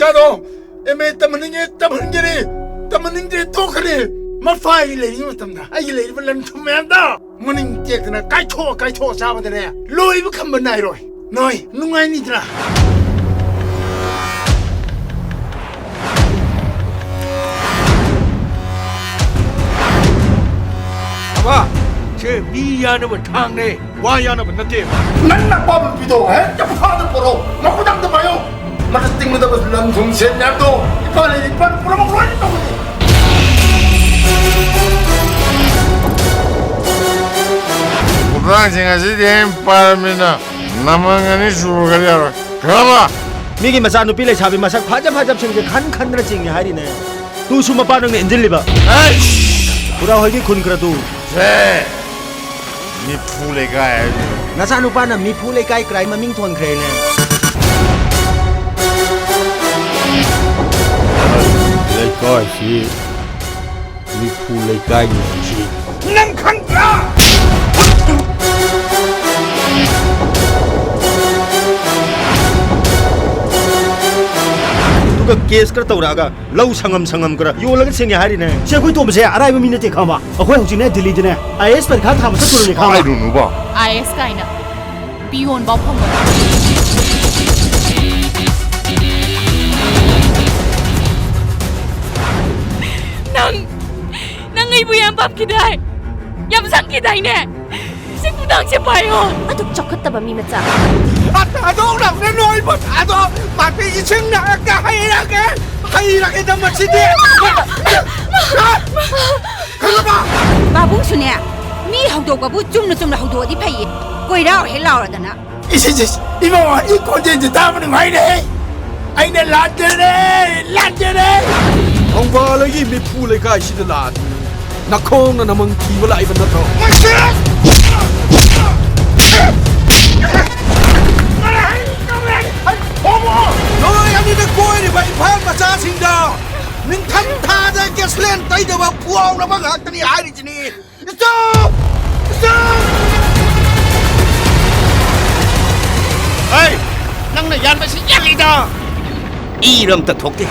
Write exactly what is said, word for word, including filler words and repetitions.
ꯑꯗꯣ M A ꯇꯝꯍꯟꯅꯤꯡꯉꯦ, ꯇꯝꯍꯟꯒꯅꯤ, ꯇꯝꯍꯟꯅꯤꯡꯗ꯭ꯔꯦ, ꯇꯣꯛꯀꯅꯤ꯫ ꯃꯄꯥꯒꯤ ꯂꯩꯔꯤꯉꯩ ꯃꯇꯝꯗ ꯑꯩꯒꯤ ꯂꯩꯔꯤꯕ ꯂꯟ ꯊꯨꯝ ꯃꯌꯥꯝꯗꯣ ꯃꯅꯤꯡ ꯇꯦꯛꯇꯅ ꯀꯥꯏꯊꯣꯛꯑ ꯀꯥꯏꯊꯣꯛꯑ ꯆꯥꯕꯗꯅꯦ ꯂꯣꯏꯕ ꯈꯝꯕ ꯅꯥꯏꯔꯣꯏ꯫ ꯅꯣꯏ ꯅꯨꯡꯉꯥꯏꯅꯤꯗ꯭ꯔꯥ? ꯑꯕ, ꯁꯦ ꯃꯤ ꯌꯥꯅꯕ ꯊꯥꯡꯅꯦ, ꯋꯥ ꯌꯥꯅꯕ ꯅꯠꯇꯦ꯫ ꯅꯪꯅ ꯑꯄꯥꯝꯕ ꯅꯨꯄꯤꯗꯣ ꯍꯦꯛꯇ ꯐꯥꯗ ꯄꯣꯔꯛꯑꯣ, ꯃꯈꯨꯠ ꯑꯝꯇ ꯄꯥꯏꯌꯣ꯫ ꯃꯗꯨ ꯇꯤꯡꯒꯗꯕ ꯂꯟ ꯊꯨꯝ ꯁꯦꯟ ꯃꯌꯥꯝꯗꯣ ꯏꯄꯥ ꯂꯩꯔꯤ ꯏꯄꯥꯅ ꯄꯨꯝꯅꯃꯛ ꯂꯣꯏꯅ ꯇꯧꯒꯅꯤ꯫ ꯈꯨꯗꯥꯡꯁꯤꯡ ꯑꯁꯤꯗꯤ ꯍꯦꯟꯅ ꯄꯥꯔꯃꯤꯅ ꯅꯃꯪ ꯑꯅꯤ ꯁꯨꯔꯒꯗꯤ ꯌꯥꯔꯣꯏ꯫ ꯈꯪꯉꯕ? ꯃꯤꯒꯤ ꯃꯆꯥꯅꯨꯄꯤ ꯂꯩꯁꯥꯕꯤ ꯃꯁꯛ ꯐꯖ ꯐꯖꯕꯁꯤꯡꯁꯦ ꯈꯟ ꯈꯟꯗꯅ ꯆꯤꯡꯉꯦ ꯍꯥꯏꯔꯤꯅꯦ꯫ ꯇꯨꯁꯨ ꯃꯄꯥ ꯅꯪꯅ ꯏꯟꯁꯤꯜꯂꯤꯕ꯫ ꯑꯩꯁ! ꯈꯨꯔꯥ ꯍꯣꯏꯒꯤ ꯈꯨꯟ ꯈꯔ ꯇꯨ꯫ ꯁꯦ! ꯃꯤꯐꯨ ꯂꯩꯀꯥꯏ ꯍꯥꯏꯕꯅꯤ꯫ ꯅꯆꯥꯅꯨꯄꯥꯅ ꯃꯤꯐꯨ ꯂꯩꯀꯥꯏ ꯀ꯭ꯔꯥꯏ ꯃꯃꯤꯡ ꯊꯣꯟꯈ꯭ꯔꯦꯅꯦ꯫ ꯂꯩꯀꯥꯏꯁꯤ ꯃꯤꯐꯨ ꯂꯩꯀꯥꯏꯅꯤ ꯍꯥꯏꯁꯤ꯫ ꯅꯪ ꯈꯪꯗ꯭ꯔꯥ? ꯑꯗꯨꯒ ꯀꯦꯁ ꯈꯔ ꯇꯧꯔꯛꯑꯒ ꯂꯧ ꯁꯪꯉꯝ ꯁꯪꯉꯝ ꯈꯔ ꯌꯣꯜꯂꯒ ꯁꯤꯡꯉꯦ ꯍꯥꯏꯔꯤꯅꯦ꯫ ꯁꯤ ꯑꯩꯈꯣꯏ ꯇꯣꯝꯕꯁꯦ ꯑꯔꯥꯏꯕ ꯃꯤ ꯅꯠꯇꯦ ꯈꯪꯉꯕ? ꯑꯩꯈꯣꯏ ꯍꯧꯖꯤꯛꯅꯦ ꯗꯤꯜꯂꯤꯗꯅꯦ ꯑꯥꯏ ꯑꯦꯁ ꯄꯔꯤꯈꯥ ꯊꯥꯕ ꯆꯠꯇꯣꯔꯤꯅꯦ ꯈꯪꯉꯕ? ꯍꯥꯏꯔꯨꯅꯨꯕ꯫ ꯑꯥꯏ ꯑꯦꯁ ꯀꯥꯏꯅ ꯄꯤꯌꯣꯟ ꯐꯥꯎ ꯐꯪꯉꯣꯏ꯫ ꯅꯪ, ꯅꯪ ꯑꯩꯕꯨ ꯌꯥꯝ ꯄꯥꯝꯈꯤꯗꯥꯏ? ꯌꯥꯝ ꯆꯪꯈꯤꯗꯥꯏꯅꯦ? ꯁꯤ ꯈꯨꯗꯥꯡꯁꯦ ꯄꯥꯏꯌꯣ꯫ ꯑꯗꯨꯛ ꯆꯥꯎꯈꯠꯇꯕ ꯃꯤ ꯃꯆꯥ꯫ ꯑꯗꯣ ꯅꯪꯅ ꯅꯣꯏꯕ ꯑꯗꯣ ꯃꯥꯇꯤ ꯏꯁꯤꯡꯅ ꯍꯦꯛꯇ ꯍꯩꯔꯒꯦ, ꯍꯩꯔꯒꯦꯗ ꯃꯁꯤꯗꯤ꯫ ꯈꯪꯉꯕ? ꯄꯥꯕꯨꯡꯁꯨꯅꯦ, ꯃꯤ ꯍꯧꯗꯣꯛꯄꯕꯨ ꯆꯨꯝꯅ ꯆꯨꯝꯅ ꯍꯧꯗꯣꯛꯑꯗꯤ ꯐꯩꯌꯦ, ꯀꯣꯏꯔꯥꯎ ꯍꯦꯛ ꯂꯥꯎꯔꯗꯅ꯫ ꯏꯁ, ꯏꯁ, ꯏꯁ, ꯏꯕꯨꯡꯉꯣ, ꯏ ꯈꯣꯟꯖꯦꯜꯁꯦ ꯇꯥꯕ ꯅꯨꯡꯉꯥꯏꯔꯦꯍꯦ꯫ ꯑꯩꯅ ꯂꯥꯟꯖꯔꯦ, ꯂꯥꯟꯖꯔꯦ꯫ ꯊꯧꯕꯥꯜꯒꯤ ꯃꯤꯐꯨ ꯂꯩꯀꯥꯏꯁꯤꯗ ꯂꯥꯛꯑꯗꯤ ꯅꯈꯣꯡꯅ ꯅꯃꯪ ꯊꯤꯕ ꯂꯥꯛꯏꯕ ꯅꯠꯇ꯭ꯔꯣ? ꯅꯣꯏ ꯑꯅꯤꯅ ꯀꯣꯏꯔꯤꯕ ꯏꯝꯐꯥꯜ ꯃꯆꯥꯁꯤꯡꯗ ꯅꯤꯡꯊꯝ ꯊꯥꯗ ꯒꯦꯁꯂꯦꯟ ꯇꯩꯗꯕ ꯐꯨꯍꯥꯎꯅꯕ ꯉꯥꯛꯇꯅꯤ ꯍꯥꯏꯔꯤꯁꯤꯅꯤ꯫ Stop! Stop! ꯍꯩ! ꯅꯪꯅ ꯌꯥꯟꯕꯁꯤ ꯌꯥꯜꯂꯤꯗ! ꯏꯔ ꯑꯝꯇ ꯊꯣꯛꯇꯦ꯫